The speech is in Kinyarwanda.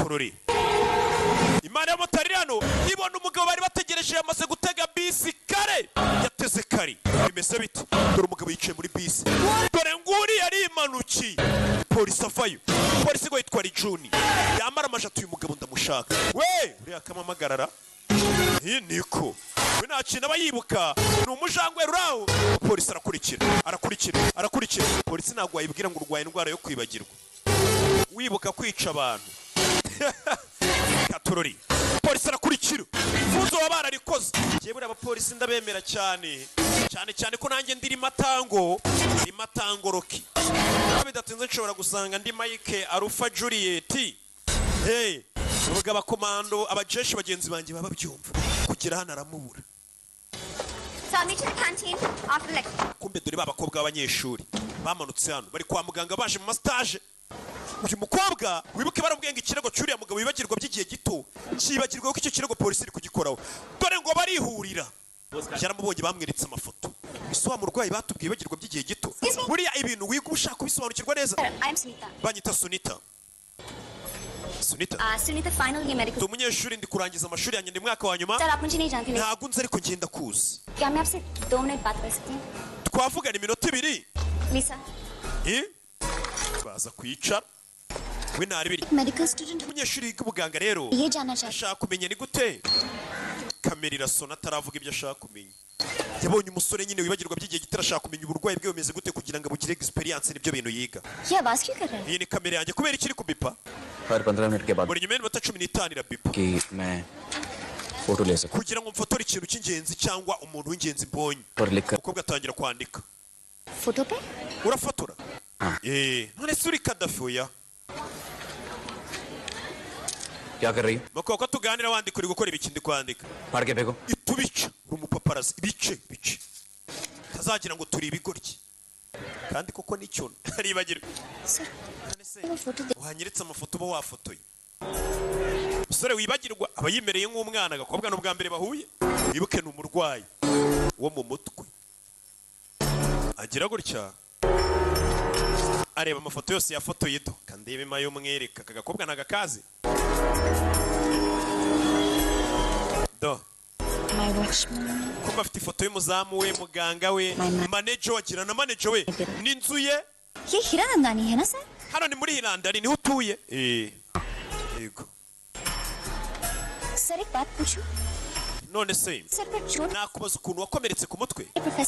Katururi, imana y'abamotari iri hano ibona umugabo bari bategereje yamaze gutega bisi kare, yateze kare. Bimeze bite? Dore umugabo yicaye muri bisi, dore nguri yarimanukiye. Polisi avayo, polisi ngo yitwa Rijuni, yamara amajatu. Uyu mugabo ndamushaka we, uriya akamamagarara. Iyi niko we nta kintu aba yibuka, ni umujangwe ruraho. Polisi arakurikira, arakurikira, arakurikira. Polisi ntabwo wayibwira ngo urwaye indwara yo kwibagirwa, wibuka kwica abantu. Katorori, polisi arakurikira. Funzo baba bararikoze. Njyewe buriya abapolisi ndabemera cyane cyane cyane, ko nanjye ndi matango, ndi matango roki. Aho bidatinze nshobora gusanga ndi Mike Alpha Juliet. Hey, ubwo abakomando, abajeshi bagenzi banjye baba babyumva. Kugera hano aramubura. So I'll meet you at the canteen after the lecture. Kumbe dore ba bakobwa b'abanyeshuri bamanutse hano, bari kwa muganga, baje mu mastage. Uyu mukobwa, wibuke baramubwiye ngo ikirego cy'uriya mugabo wibagirwa by'igihe gito cyibagirwa, ko icyo kirego polisi iri kugikoraho. Dore ngo barihurira, yaramubonye, bamweretse amafoto. Ese wa murwayi batubwiye wibagirwa by'igihe gito? Buriya ibintu wiga uba ushaka kubisobanukirwa neza. I'm Sunita. Banyita Sunita, Sunita. Sunita, final year medical. Ndi umunyeshuri, ndi kurangiza amashuri yanjye, ndi mwaka wa nyuma. Sir, आप मुझे नहीं जानते लेकिन Ntabwo unzi ariko ngenda kuzi. क्या मैं आपसे 2 मिनट बात कर सकती हूँ? Twavugana iminota 2? Lisa. Eh? Baza kwicara, we ntaribiri. Medical student. Umunyeshuri wiga ubuganga rero ये जानना चाहती ashaka kumenya ni gute kamera irasona ataravuga ibyo ashaka kumenya. Yabonye umusore nyine wibagirwa by'igihe gito, arashaka kumenya uburwayi bwe bumeze gute kugira ngo abugire experience, nibyo bintu yiga. ये आवाज क्यों कर रहा है? Iyi ni kamera yanjye, kubera ikiri kubipa. हर 15 मिनट के बाद Buri nyuma y'iminota 15 irabipa. कि मैं फोटो ले सकूं Kugira ngo mfotore ikintu cy'ingenzi cyangwa umuntu w'ingenzi mbonye. और लिखकर Umukobwa atangira kwandika. Photo पे? Urafotora? Eh, none se uri Kadafi? Oya. क्या कर रही हो? Mukobwa, ko tuganira wandika, uri gukora ibiki? Ndi kwandika. फाड़ के फेंको। Itubica, uri umupaparazi. Ibice bice tazagira ngo turi ibigoryi, kandi koko nicyo aribagirwa. Sir, None se वो फोटो दे wanyeretse amafoto uba wafotoye? Umusore wibagirwa aba yimereye nk'umwana. Agakobwa n'ubwa mbere bahuye, wibuke ni umurwayi wo mu mutwe. Agira gutya areba amafoto yose yafotoye. Do kandebe mayo mwereka aka gakobwa nagakazi do. My watchman. Kuba afite ifoto y'umuzamu we, muganga we, manager we, agira na manager we n'inzu ye. ये हीरा नंदानी है ना sir? Hano ni muri Hirandari, niho utuye? Eh, yego. Sir, एक बात पूछूं? None se sir पर चोट nakubaza ukuntu wakomeretse ku mutwe? Professor